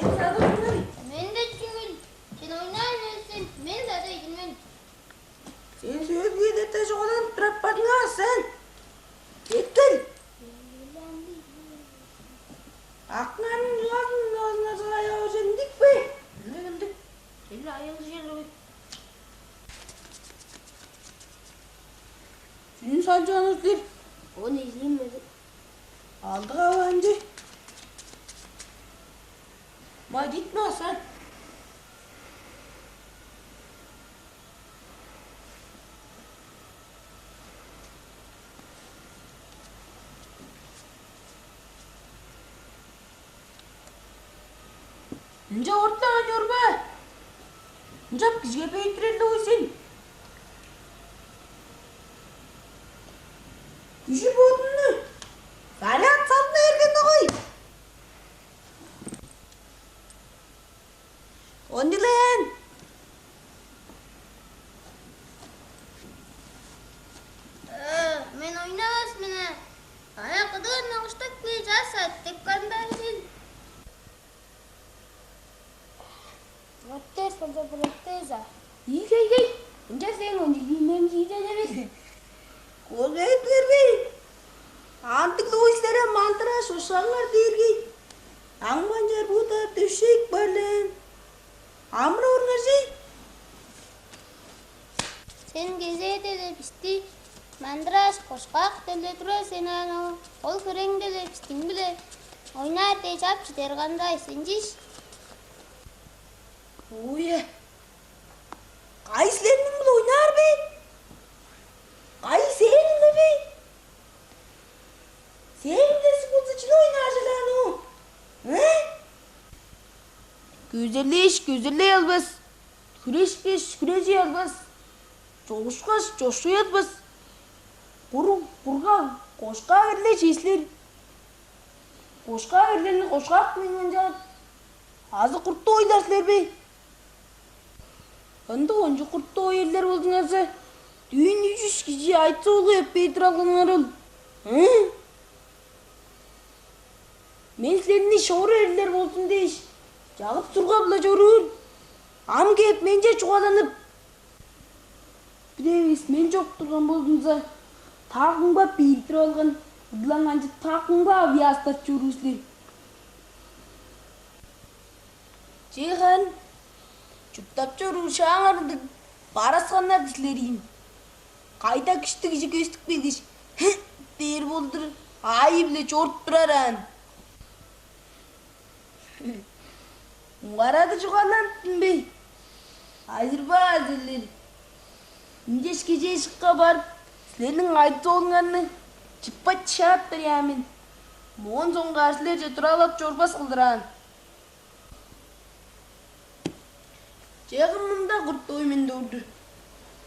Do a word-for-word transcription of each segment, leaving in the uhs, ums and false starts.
Садыгыннар. Мен-даа чүңүл. Сен ойнаар сен, мен садыгын мен. Сен сөөлгү эдертен чугааланып турар бадыңар сен. Кеткил. Акыңарның чугаазын оозуңарга аяа ужа ындыг бе? Ындыг, ындыг. Черле аял черле бе? Чүнү салчаан силер? Ону изилим бе? Алдыга баанчы. Мадитмаса. Ынча ортаан чорба. Ынчап кижиге бейиттирер-ле сен. Күжү бодунну заряд салдына берген огай. Ондилен. Э, мен ойнавас мен. Ана кыдыын оңуштап кээр чааса деп кандаар сен. Протез болза протез а. Ийгей-гей, ынча сен ондилиимем чииден эвес. Кол эдилербей. Андыглыг силерем мандыра шошаңар дээргей. Аңманчар буудаар дөшек бар-ла. Амыр орнажый. Сен кезээде-ле бисти мандырааш, кошкак деле турар сен аан ол. Ол хирең-деле бистиң-биле ойнаар дээш ап чиде кандай сен чиш? Уе, кайы силерниң-биле ойнаар бе? Кайы сээң-биле бе? Сээң-биле сигулза чүнү ойнаар чылаан уу? Э? Күзелээш, күзелей албас, хүрешкеш, хүрежей албас, чолушкаш, чошуй албас. Куруг кургаг кошкак эрлер чеслер. Кошкак эрлерни кошкак меңненчаат азы курту ойлар силер бе? Ындыг ончук курту ой эрлер болзуңарза, дүүн үжүш кижи айтса улуй эппей туралгаңарыл. Ы? Мен силерни шору эрлер болзун дээш, чагып-сургап-ла чоруур. Ам кээп менче чугааланып, бир эвес мен чок турган болзумза, таа куңгап бийиттирип алган, ыдылаң канчып таа куңгап ыяастап чоруур силер. Чыыган, чурттап чоруур шааңар ындыг барасканнар силер ийин. Кайда күштүг кижи көстүп келгеш, хы дээр болдур, аайы-биле чоруп турар аан. Муңгарадыр чугааланыптын бе? Ажырбаа силер. Ынчаш кежээ шыкка барып, силерниң айдоолуңарны чыппа шаап бере мен. Моон соңгаар силерже туралап чорбас кылдыр аан. Чегим мында куртуй мен дорду.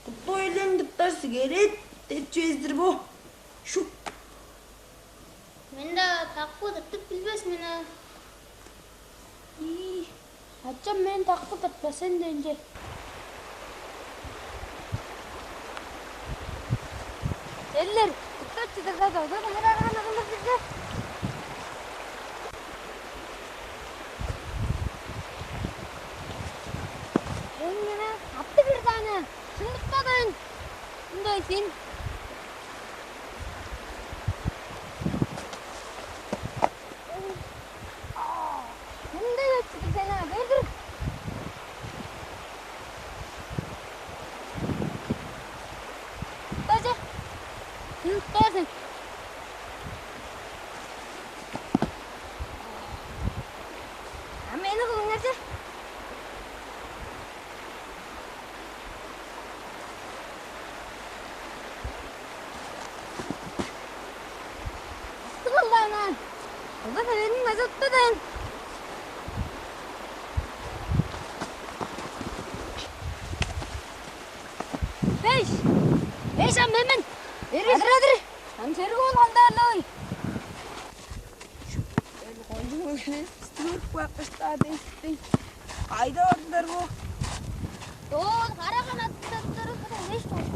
Куртуйлен тыптар сигарет деп чүве-дир бо. Шуп. Мен-даа такпы тыртып билбес мен аа. Ий, ачам мен такпы тыртпас сен дээнче. Эллер, тыптар чыдырда доза кымырарган ылыр бизге. Эң менен атты бир дааны шындыкта дайын. Мындай сен. Мындай өттүдүр сен аа, бер тур. Дажа. Шындыкта сен. А мени кылыңар че. Тыгылдаан аан. Ылга-севениң база уттадаан. Беш. Беш ам мен мен. Эргеш. Адыр, адыр. Ам сериг ол кандаар-ла ой. Кончуг мөгени стүүрүп каапкаштаа дээштиң. Кайда бардылар бо? Доо, караган аттарып турар эвес чоп.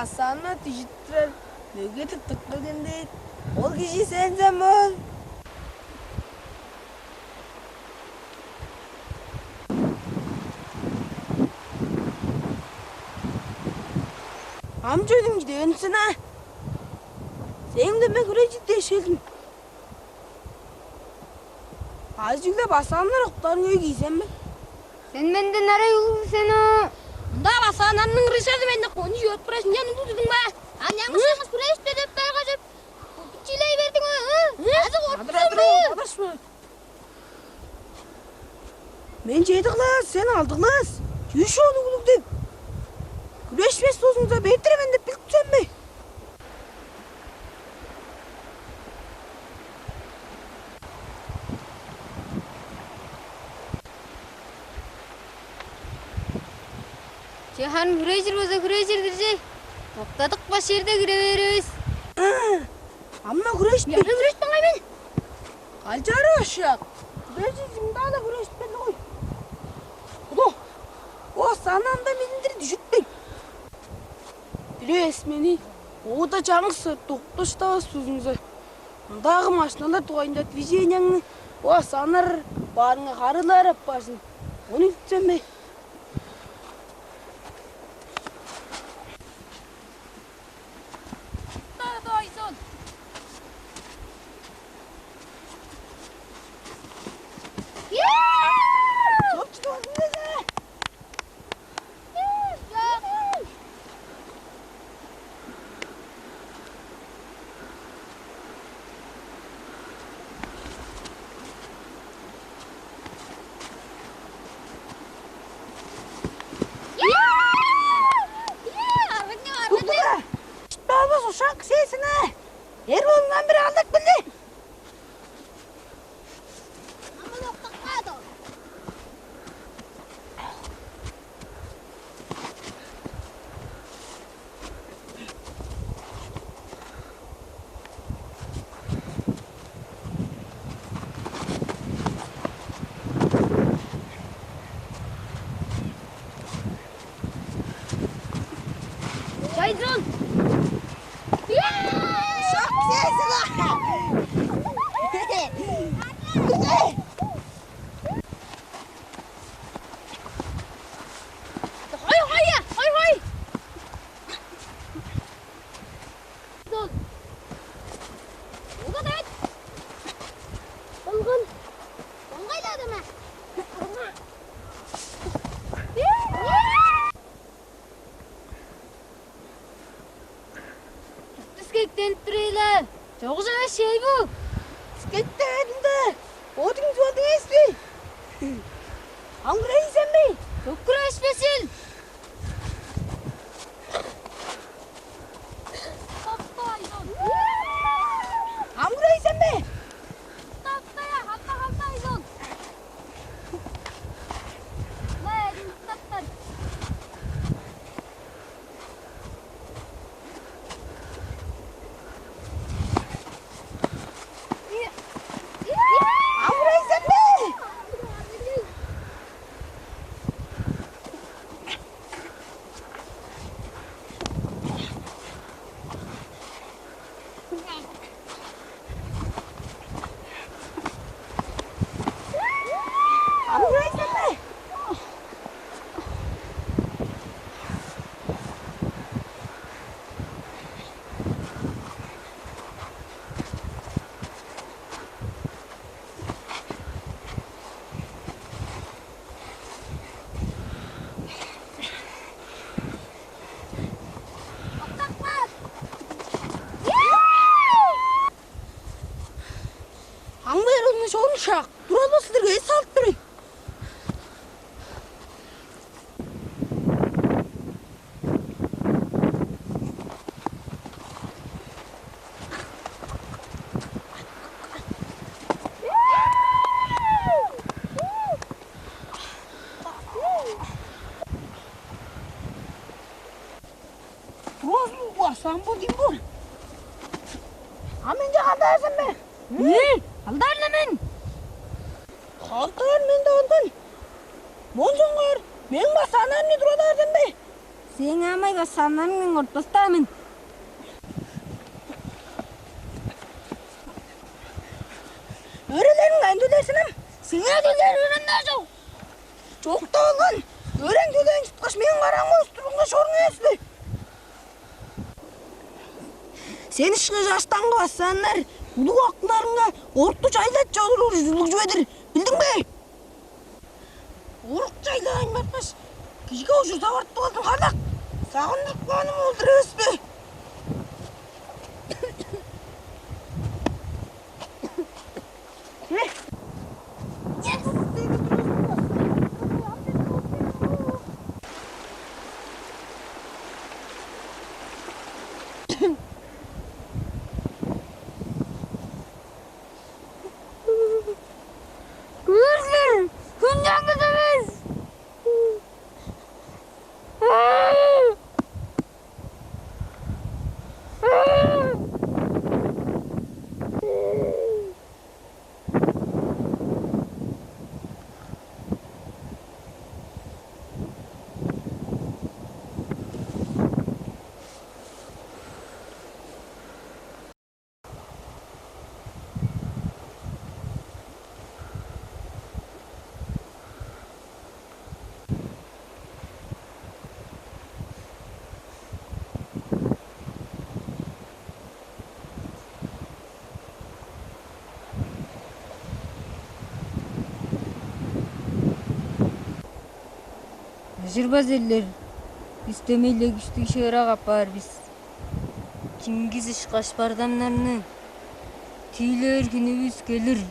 Басааннар дүжүттүрер, мөге тыптып келген дээр. Ол кижи сен сен бо. Ам чүведиң чүдевен сен а? Сээң-даа мен хүрежир дээш келдим. Ажыглап басааннар октарын өй киизен бе? Сен менден арай улуг сен оо. Мында басааннарның рыжазы менде кончуг чорудуп турар сен, ынчан улуг дидиң бе? Ам яңгыс-яңгыс хүрээшпе деп баргажып, чилей бердиң оо, ы? Азы коркуп Адыр, адыр, сен бе? Адырышма. Мен чеди класс, сен алды класс. Чүү шоолуг улуг деп? Күрешпес болзуңза, бертире мен деп билип тур сен бе? Че, харын хүрежир болза, хүрежир-дир че. Октадык баш черде кире бээр эвес. Ам-на хүреш бе? Яна хүреш баңай мен. Калчаары ышак. Хүрежир чымдаа-ла хүреш бе, ой. Куду. О, санамда миндир дүжүтпейн. Бирээс мени оуда чаңгыс доктуштавас тузунза, ындаагы машиналар дугайында движенияңны оос анар баарыңга харыылаар аппаажын. Ону илтсем бе? Дойзун. Туттура! Чыппаалбас ушак сээсине! Эр болунан бир алдак билди! Чайзын! Шок сесила! Хой, хой, хой, хой! Зон. Уга дайт. Болгон. Оңгайлады ма? Дискектенип тур-ла. Чогуш эвес шей бу. Дискектенди. Бодуң бодуң эс бе? Аңгырай сен бе? Көккүрээшпесил. Ам курай сен бе? Таптай, хапта, хапта, айзон. Лайын, таптар. Ам курай сен бе? Аңгы эрилме чогун шак. Туралбас силерге эс салып берейн. Туруңар, самбо дим бор. А менче кандаар сен бе? Э, алдаар-ла мен. Калтаар мен да ондан. Мончоңар, мен басаанарны турадаар сен бе? Сээң аамай бассааннарыңдан кортпас-даа мен. Өрелериң кайын төлээр сен ам? Сеңээ төлээр өрем-даа чок. Чоокта болган, өрең төлээн чыткаш, мээң караамга устурунга чоруңар эвес бе? Сен ышкаш аштаңгы бассааннар улуг акыларынга орту чайлат чоруур ужурлуг чүве-дир, билдиң бе? Орук чайлаайн баргаш, кижиге ужур таварып болдуң, харлак. Сагындырып кааным ол-дур эвес бе? Көөр силер, хүн чаңгыс эвес. Ажырбас эрлер, бис дөмей-ле күштүг, шыырак апаар бис. Чингис ышкаш бардамнарны тиилээр хүнүвүс келир.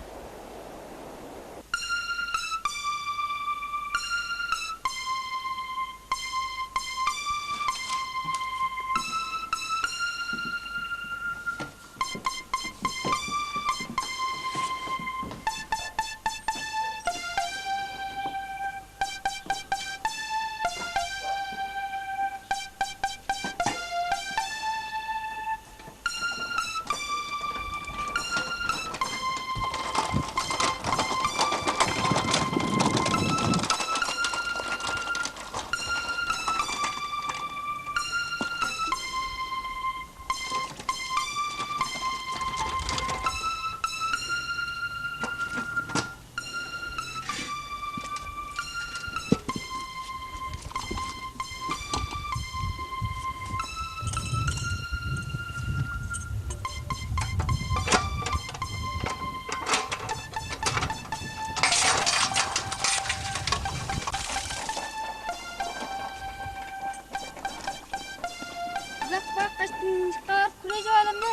Ызак бак каштын чыткаар күрежип алам-на.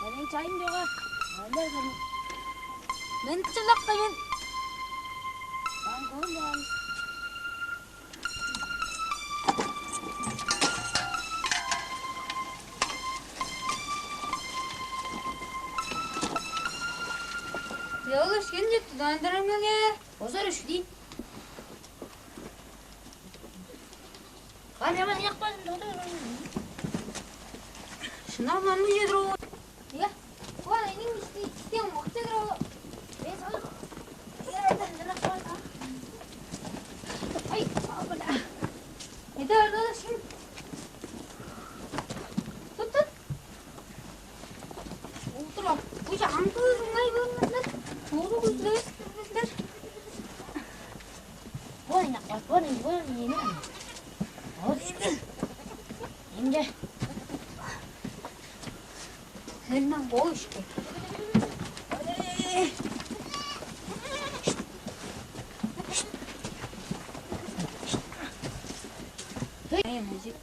Менин чайым чок-а. Айлар кырын. Мен чылак-ла мен. Ам көөн-даа. Ёлуш кенче тудаандырыңыл-е. Бозар үш дий. Кам яман ыяк базын тоду. Шынап-ла ындыг чедир ол. Ийе. Ол эниң ишти, иштен мокчедир ол. Мен салып. Ай, абыла. Эде ордалашым. Тут, тут. Олдур, бу чаңдыы ыңай көрүңер. Чоору күзүлевес кирбезлер. Бо ынак, бо не, бо не? Вот. Эмне? Элман кой ишке. Эй, мужик.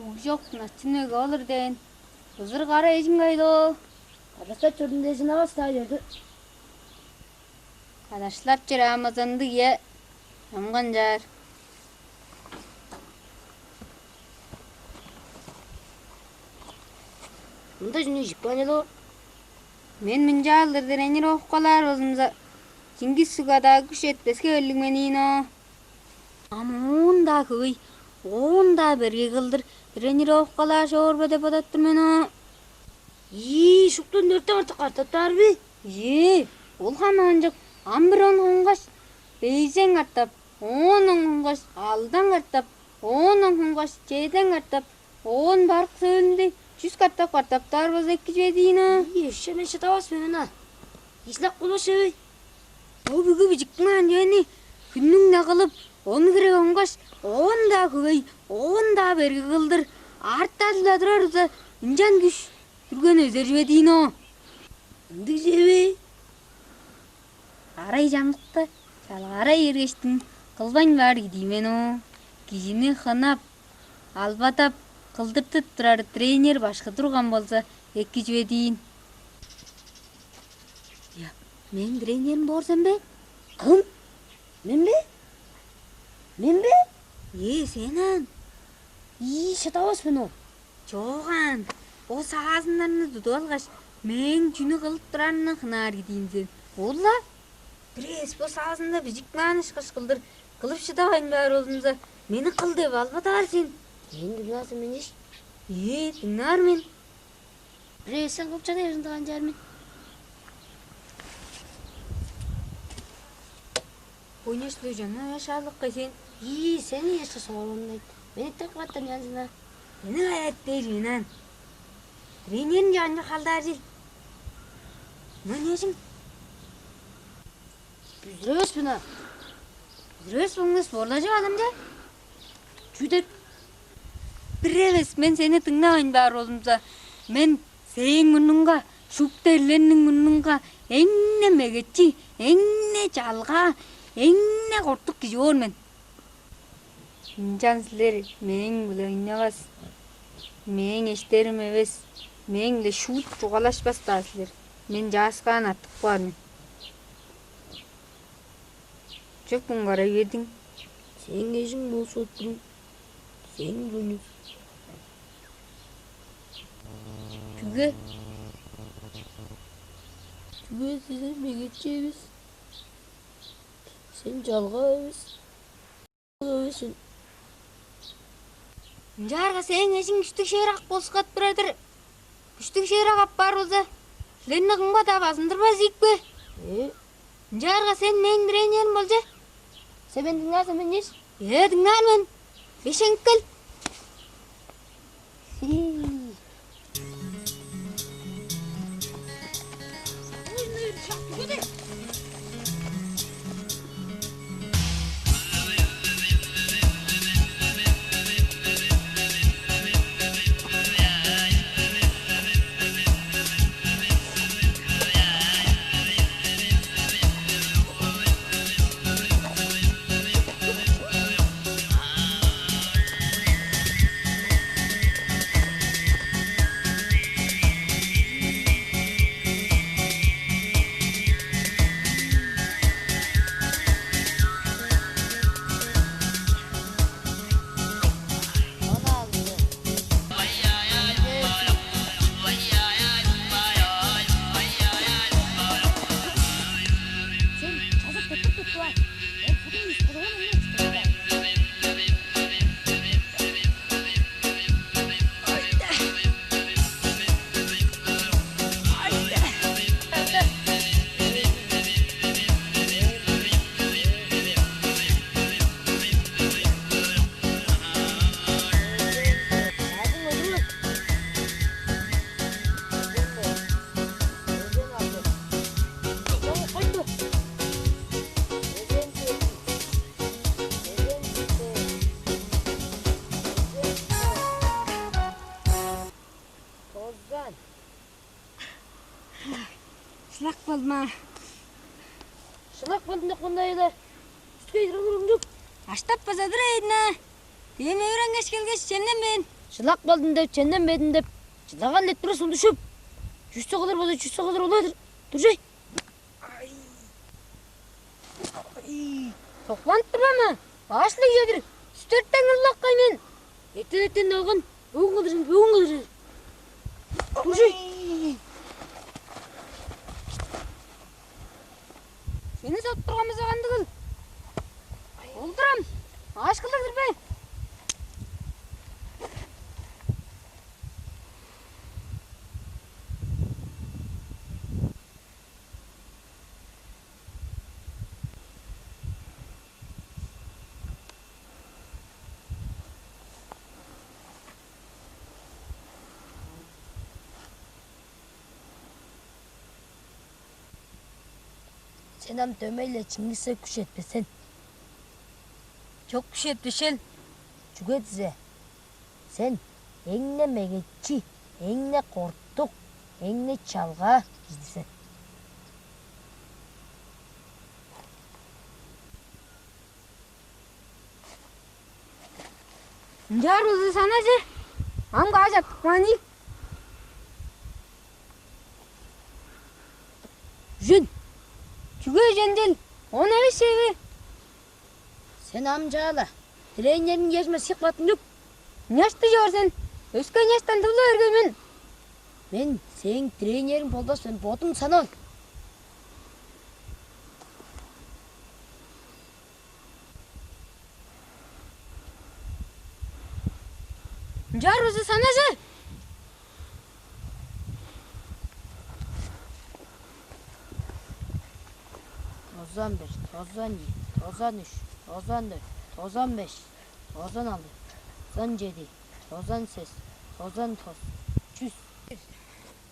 Угжок начын эге олур дээн. Ызыр кара эжиң кайда ол? Адаштап чордум дээш, ынавас-даа чорду. Адаштап чораамазанды кие амган чаар. Мында чүнү ижип каан ол? Мен мынчаалдыр тренировкалаар болзумза, Чингис сугадаа күш четпеске өлүг мен ийин оо. Ам оон-даа хөвей, оон-даа берге кылдыр тренировкалаар чоор бе деп бодап тур мен оо. Ийи, шуптун дөртен артык катаптаар бе? Ийи, ол хамаанчок, ам бир он хонгаш, бейзен катап, оон он хонгаш, алдан катап, оон он хонгаш, чеден катап, оон барык сөөлүнде чүс катап катаптаар болза эки чүве дийин аа. Ийи, өшче мен шыдавас мен ына. Излеп кулуш эвей. Бо бүгү бижиктиң аан чүвени хүннүң-не кылып, он хире хонгаш, оон-даа хөвей, оон-даа берге кылдыр, артта-ла турар болза, ынчан күш бүрген өзер чүве дийин оо. Ындыг чүве бе? Арай чамдыкта чалгаарай бергештиң кылбайн баар кидий мен оо. Кижини хынап, албадап, кылдыртып турар тренер башкы турган болза, эки чүве дийин. Я, мээң тренерим боор сен бе? Кым? Мен бе? Мен бе? Ээ, сен аан. Ийи, шыдавас мен ол. Чогаан, бо саазыннарны тудуп алгаш, мээң чүнү кылып турарымны хынаар кидиин сен. Ол-ла? Бирээс бо саазында бижик маан ышкаш кылдыр кылып шыдавайн баар болзумза, мени кыл деп албадаар сен. Мени дыңнаазын мен иш? Ээ, дыңнаар мен. Бирээсен кылчаны эжинде канчаар мен? Ойнаш-ле чана шаалыкка сен. Ийи, сени эшке соолуннайт. Мен иттек кылаттан чанзына. Мени кайрат дээр мен аан. Тренерин чаанча халдаар чил. Мынежиң. Бүзүревес мына. Бүзүревес буңнес борлажып алам че. Чүү деп? Бир эвес мен сени дыңнавайн баар болзумза, мен сээң мурнуңга, шупту эрлерниң мурнунга эң-не мегечи, эң-не чалгаа, эң-не кортук кижи боор мен. Ынчан силер мээң-биле ойнавас, мээң эштерим эвес, мээң-биле шуут чугаалашпас-даа силер. Мен чааскаан артып каар мен. Чок, муңгарай бердиң. Сээң эжиң болуш отурун, сээң бөлүс. Чүге? Чүге сен мегечи эвес? Сен чалгаа эвес. Эвес сен. Ынчаарга сээң эжиң күштүг шыырак болуксап турар-дыр. Күштүг шыырак апаар болза, силерни кымга-даа базындырбас ийик бе? Э? Ынчаарга сен мээң тренерим бол че. Сен мени дыңнаар сен мен иш? Ээ, дыңнаар мен. Бешеңип кел. Сии. Шылак болдум аа. Шылак болдум деп кандай-ла? Үстү кедир олур ыңчук. Аштап база тур эйдин аа. Дем өөренгеш келгеш, чемненмээн. Шылак болдум деп, чемненмедим деп, чылаган деп тура сулдушуп. Чүсү кылыр болза, чүсү кылыр улай-дыр. Туржай. Ай. Ай. Сокланып турбам аа. Баш-ла үе-дир. Үстертен ыллаккай мен. Эртен-эртен долган. Бөгүн кылдыржын, бөгүн кылдыржын. Туржай. Ай. Сот турганмыза кандыгыл? Олдурам. Аашкылыг кирбе. Сен ам дөмей-ле чиңгисе күш этпес сен. Чок, күш этпешел. Чүге дизе, сен эң-не мегечи, эң-не кортук, эң-не чалгаа кижи сен. Ынчаар болза, санажы, ам каш аптып каан ийик? Үжен. Чүге үжен дел? Он эвес чеви. Сен ам чаа-ла тренерниң ежиме сыйып каптың чоп. Няшты чоор сен. Өске няштан тывыла берген мен. Мен сээң тренериң болбас мен, бодуң санавал. Ынчаар болза, санажы. Тозан бир, тозан ийи, тозан үш, тозан дөрт, тозан беш, тозан алды, тозан чеди, тозан сес, тозан тос, чүс.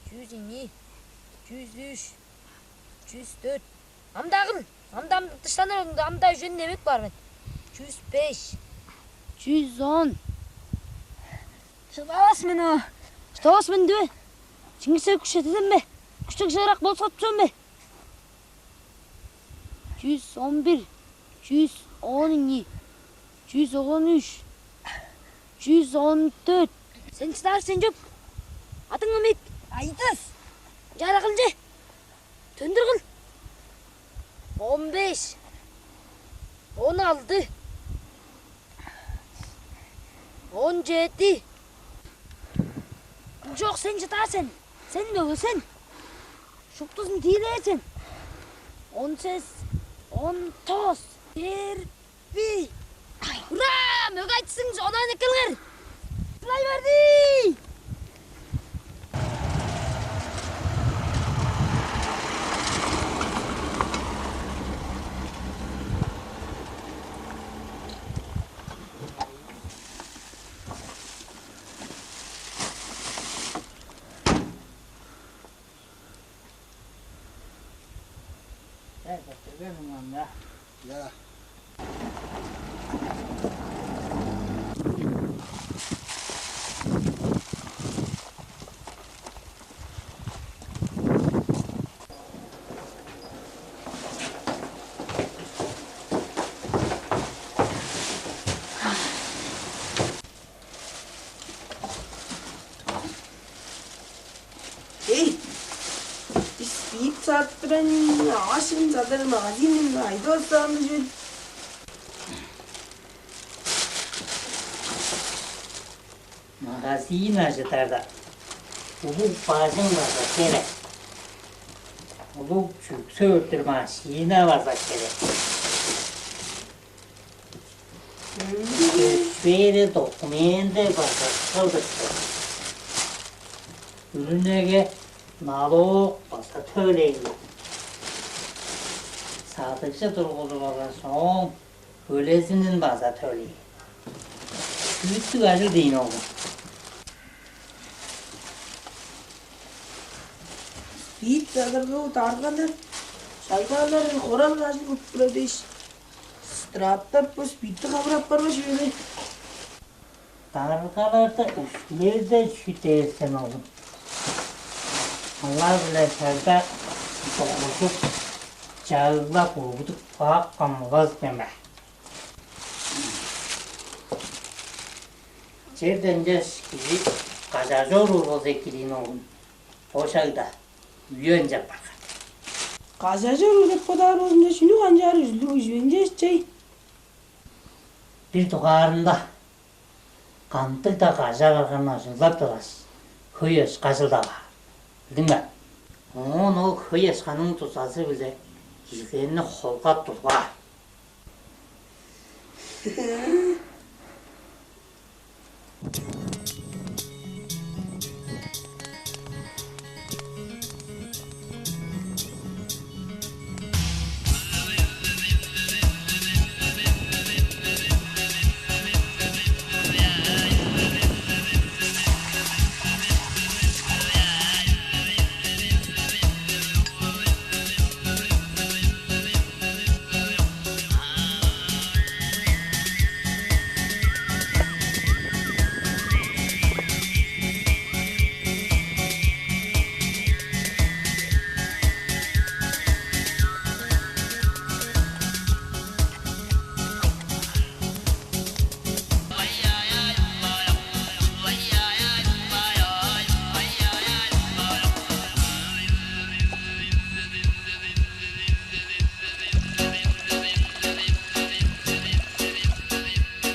Чүс ийи, чүс үш, чүс дөрт. Ам-даа кым? Ам-даа, ам дыштаныр, ам-даа үжен немек бар мен. Чүс беш. Чүс он. Шыдавас мен, о. Шыдавас мен диве? Чиңгисе күш чедеден бе? Күштүг шыырак болуп сатыпсан бе? Чүс он бир, чүс он ийи, чүс он үш, чүс он дөрт. Сен шыдаар сен чоп. Адың ымыйт. Айдыс. Чарагылче. Төндүр кыл. Он беш, он алты, он чеди. Чок, сен шыдаар сен. Сен мөге сен. Шуптузун тиилээр сен. Он сес, он тос, чер. Ура! Мөге айтысың, онаан эккелиңер! Сылай берди! Эй, бис бийик сааттыран, аашын садар магазинин айда устаан чүвел. Магазин ажыдарда улуг бажың база керек. Улуг чүксө өртүр машина база керек. Көшпээри документи база кылдыктыр. Үрүнеге налог база төлээн. Садыгжы тургузуп алган соң, хөлезинин база төлээн. Чүүттүг ажыл дээн ол. Бийик садыргы дарганнар, шагдаалар хорал ажыл кылып турар дээш, страптап бо спиртти хавырап барбас чүве бе? Даргаларда үстүлерде чүү дээр сен, оглум? Олар-биле шагда догужуп, чаглап, угудуп каапкан болбас мен бе? Черден чаш кижи кажаа чоруур болза эки дээн, оглум. Бо шагда үе ынчап барган. Кажаа чоруур деп бодаар болзумза, чүнү канчаар үзүлдүг үжүвенче чей? Бир дугаарында кандыг-даа кажаа барган ажылдап тургаш, хөй акша чылдап аар. Билдиң бе? Оон ол хөй акшаның дузазы-биле Киргени холга турган.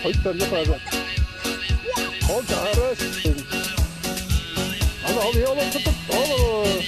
Хойтторлук база. Ол чаараш. Ана ол ёлун тутуп, ол.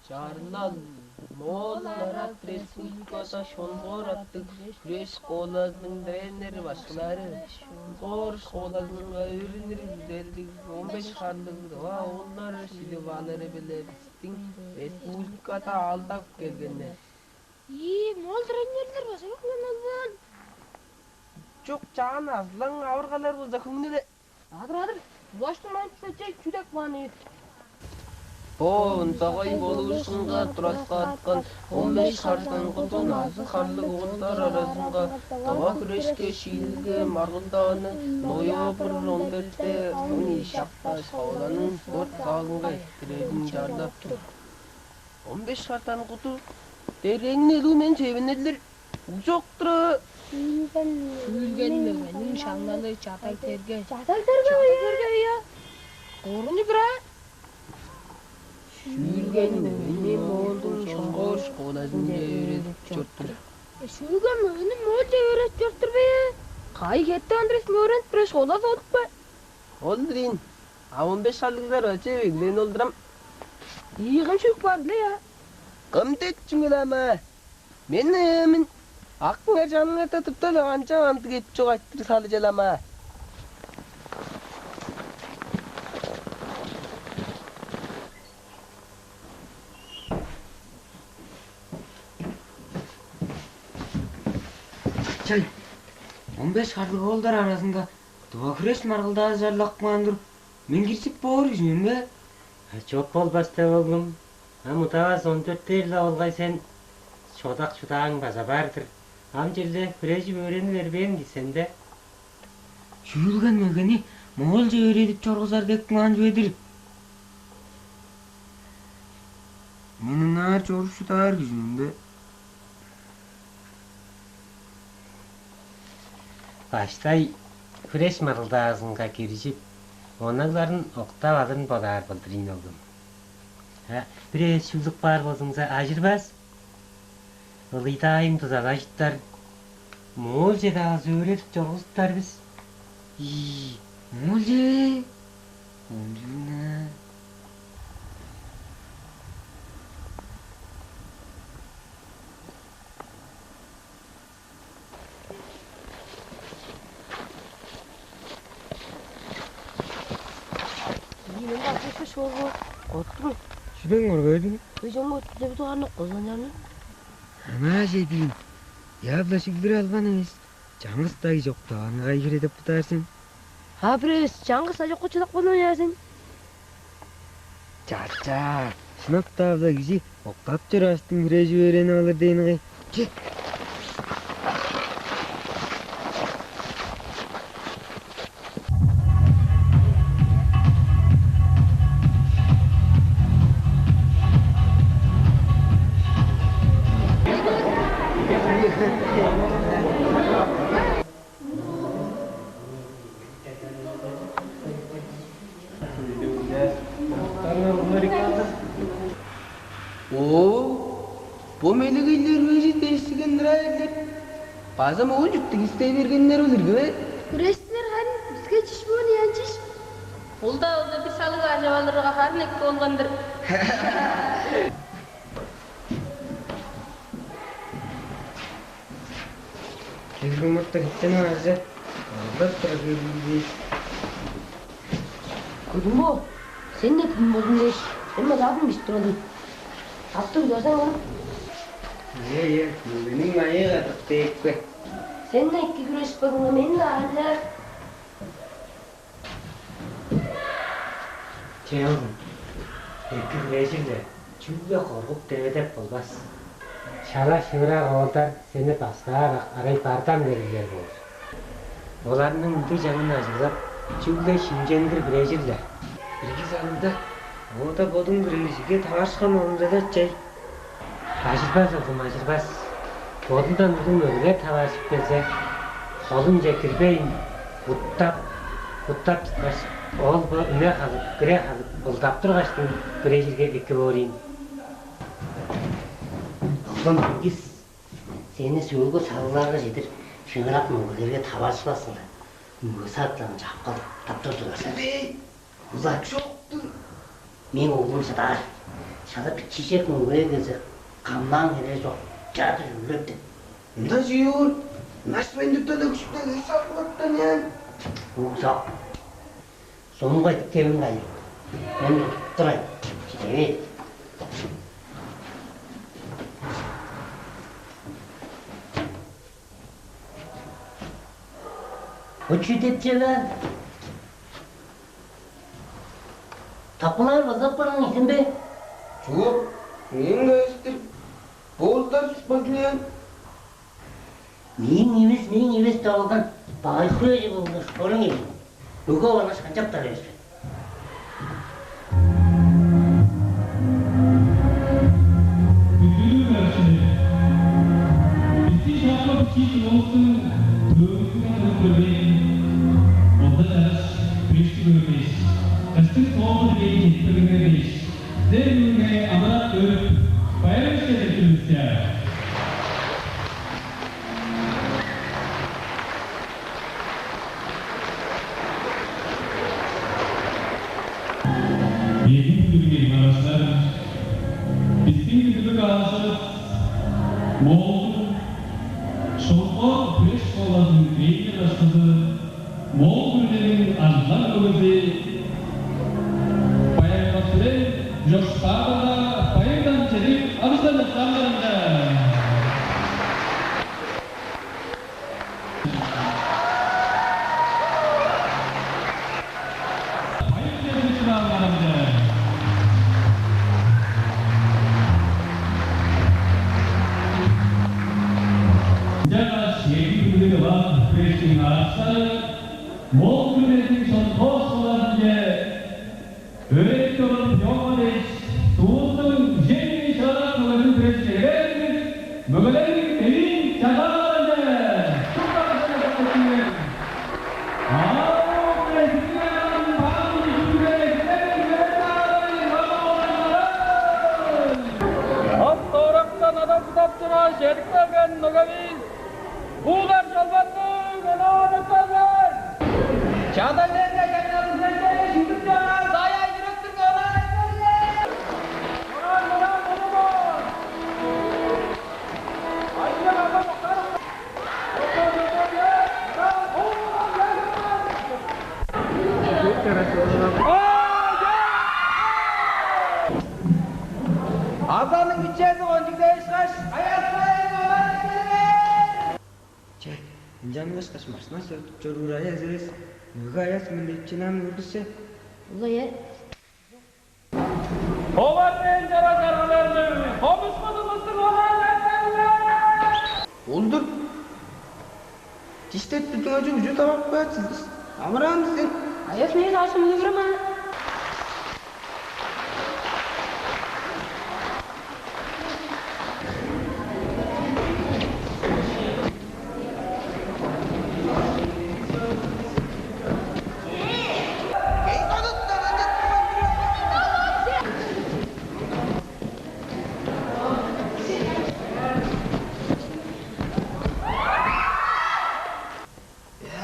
Чарлал, Моол Арат Республикада Шонкор аттыг күреш школазының тренери, башкылары, Шонкор школазынга өөренир күзелдиг он беш харлыг тыва оолдар шилип алыры-биле бистиң республикада аалдап келгеннер. Ийи, Моол тренерлер база хөгленип албаан. Чок, чаан азылаң авыргалар болза хөңнү-ле. Адыр-адыр, улаштың мантче чүдек план ийик. Бо ындагай болуушкунга тураскааткан он беш харлыг кудун азы харлыг угуттар аразынга тыва хүрешке шиилге маргылдааны ноябрь он дөртте он ийи шакта школаның спорт залынга эрттирерин чарлап тур. Он беш харлыг куду дереңни элүү мен чевеннерлер. Ужок-тур аа. Шүүлген мөгениң шаңналы чадаг-терге. Чадаг-терге бе? Чадаг-терге бе, ийе. Корунчуг-дур аа. Шүүлген мөгени Моолдуң Шонкор школазынче өөредип чоруп тур. Э, шүүлген мөгени Моолче өөредип чоруп тур бе? Кайы херде, Андрей, өөренип турар школа солуп кай. Ол-дур ийин. А он беш харлыглар ача эглээн ол-дур ам. Ийи, кым шүүп каан-дыр ийе? Кым дег чүңүл ам аа? Мен ыамын, акыңар чаныңарда тыптал канчап андыг эт чок айтырыг салыжал ам аа. Чай, он беш харлыг оолдар аразынга тыва хүреш маргылдаазы чарлап каан-дыр. Мен киржип боор кижи мен бе? Чок болбас деп, оглум. Ам удавас он дөрт дээр-ле болгай сен, чодак-чудааң база бар-дыр. Ам черле хүрежип өөрени бербээн кижи сен бе? Шүүлген мөгени Моолче өөредип чоргузар деп каан чүве-дир. Мен ынаар чоруп шыдаар кижи мен бе? Баштай хүреш маргылдаазынга киржип, онагларын октап алырын бодаар кылдыр ийин, оглум. А бир эвес чүүлдү кылып каар болзуңза, ажырбас. Ылыйдаайың дузалажыптар, Моолче-даа база өөредип чоргузуптар бис. Ийи, Моолче? Ындыг-на. Ийи, мен база шуургу. Коттур. Чүден коргуй-дур? Өй, чоңгу, чүдеп тугарны козан чарны. Ана чедиин. Яап-ла шиглири албан эвес. Чаңгыс-даа кижи октаваанга кайы хире деп бодаар сен? А бир эвес чаңгыс-даа чокка чыдып калбайн чаар сен. Чаа-чаа, Ынак-даа-ла кижи октап чорааш-тың хүрежип өөренип алыр дээн-ге. Че! Оо, бо мелегейлер үрежи дээштиген ырай эрлеп, база моон чүктүг истей бергеннер ол ирги бе? Хүреш силер харын, биске чиш боону янчыш. Ол-даа болза бир салыг аажап алырга харын эки болган-дыр. Чүглүмүртү хиттен аарже, алгап тура келди. Кудумбу, сен-не кудум болдуң дээш, мен база адым бижип турдум. Аптың көрсең ону. Ийе, ийе, мени майы кадык дээпке. Сен-не эки күреш болуңга, мен-не аарынчаар. Чеелгин, эки хүрежигле, чүгле коргуп деведеп болбас. Шала шыырак оолдар сени баштаар арай бардан бериглер боор. Оларның ындыг чаңын ажыглап, чүгле шимчендир хүрежигле. Бирги санында оода бодуң хүрежиге таварышкан болуңза-даа чай. Ажырбас, оглум, ажырбас. Бодундан улуг мөгелер таваржып келзе, холунче кирбейн, уттап, уттап чыткаш, ол-бо үне халып, кире халып, ылдап тургаш-тың, бирежирге эки боор ийин. Оглум, Мингис, сени сөөлгү салыгларга чедир шыырак мөгелерге таварышпас кылдыр, мөге сааттарын чапкалап, таптар тургаш. Ындыг! Узак чок-тур. Мээң оглум шыдаар. Шала бичиижек мөге келзе, камнаан херээ чок, чадыр өлүртен. Ында чүү боор? Ынаш мен дуртада күштүг эш алгыртан яан. Уг чок. Сумга кевин кайыр. Мен туттурайн. Чидевей. Бо чүү деп чегаан? Тапкылаар база апарган ийин бе? Чугуп, мээң эвес-тир. Бо улустар чүс бадылыян. Мээң эвес, мээң эвес деп алган, бай хүрежи болгаш көрүң эвес. Бүгү баргаш канчаптар эвес бе? Бүдүрүг ыракчылар, бистиң шапка бичии чугаавыстың төөгүзүнге туруп көрбейн, онда чараш бешти көрбээш, кыштың соолу дегейин чедип келгеннер дээш, силер мурнунга амырап көрүп, байыр чедирип тур бис. Эки бүдүрүг эваашкар, бистиң бүдүрүг аалчывыс Моолдуң Шолбон хүреш школазының тренер башкызы, Моол күрүнениң арзылаң мөгези Баян-Батыр Жошпаковага байырдан чедирип, алгыштан чалчаалыңар. Ынчангаш эки хүндүлүг ылап, күрештиң аарыкчылары Моол күрүнениң шонтоос школазынче өөредип чоруур Пётр Ильич Тувустуң үжен ийи шыырак мөгезин хүрежип чедирип бээр бис, мөгелерниң эвиин чагааланче шупту кырынче чоктуптуңар. Ау, эжиктиң аразын баан үжүкчүге эзилеп, үгереп каалайын, ам оолдарларым! Ат-дорактан ада чыдап чорааш, чедип келген мөгевис Куулар Шолбоннуң онаан айтпаңар! Чадагларга чаңнап, үргенчейге шүндүп чорааш, аяй-чүректиг онаан айтпаңар! Чораан, чораан, онаан! Айыылап алган боктарым! Азаның бичези кончуг дээш каш, аяскайын олар эккелген. Че, ынчангаш каш машина сөктүп чоруур аяс эвес, мөге аяс мен деп чынаан көрдүсче. Улай-е. Олар мен чара чаргыларны, хомушкудувустуң олааларынга. Ол-дур. Диштеп, дүдүң ажыг үжү тавап каат силдис. Амыраан сен. Аяс мээң саашым үлүгүрүм аа.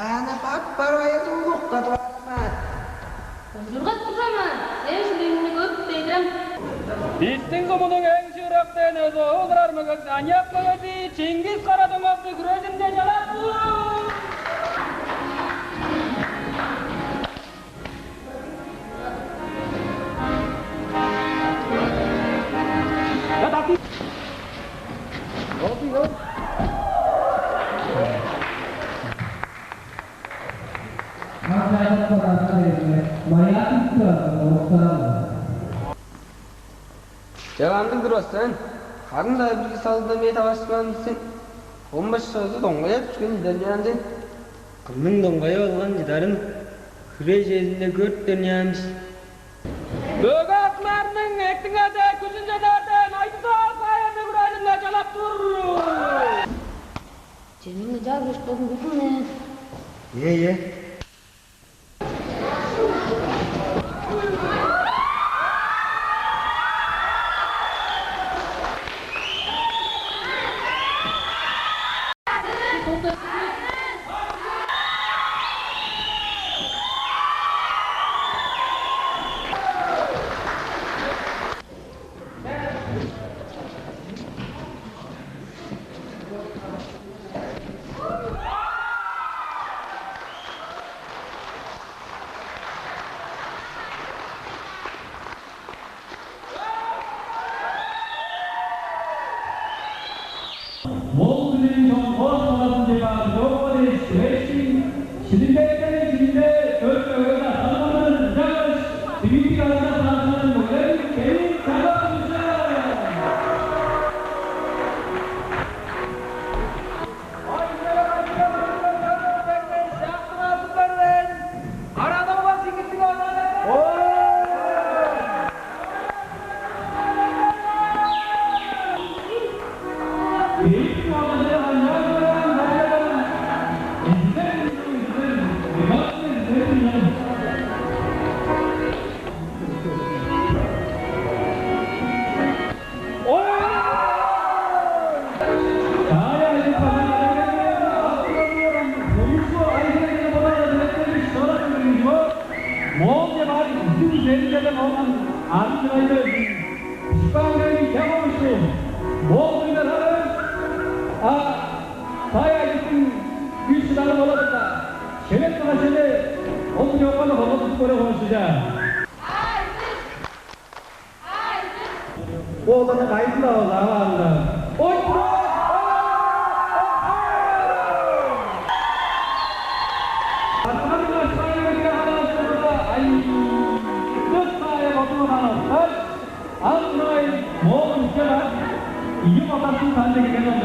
Яна бат бар айызын уктадып атма. Ужурга тургама, сен шилиңни көрүп дедирем. Бистиң кумунуң эң шыырак дээн өзү олурар мөгези, аныяк мөгези Чингис Кара-Доңгакты хүрежинде чалап тур. Чагаандыг турбас сен, харын-даа бирги салыгда мээ таварышкан сен. Он башкызы доңгаяп дүшкен чыдар ыяан сен. Кымның доңгая алган чыдарын хүрежезинде көрүптер ыяан бис. Бөге атларның эктиңеде күжүн чеде берген Айдызаал Саянны хүрежинде чалап тур. Чемиң ынчаар күш болзун билдиң-не. Ийе, ийе. Ол күнүң чоңгоос талазын деп аар чоокка дээш, күрештиң шилиндерден шилинде төрүп өгени атканмадан ынчангаш дивиттиг арза саазындан мөгелеп келип чалап туржа. Моон деп аар үстүң черинчеден оон арын чырайда өзүн Испанияның чаңгавышты Моон дыңнар ары, а сай ажыктың үш шыдары болазы-даа, шевет кылгаш, чеде ол чоокканы холгадып көре хонук чыжа. Бо оолдарны кайызын-даа база ап аалыңар. Ой, тура! Арткан-даа шайы бирге халаашкынга, ай, дыт каая бодуңар анаптар, ам ынай моол үске бар, ийи ботаксың санче киген ол.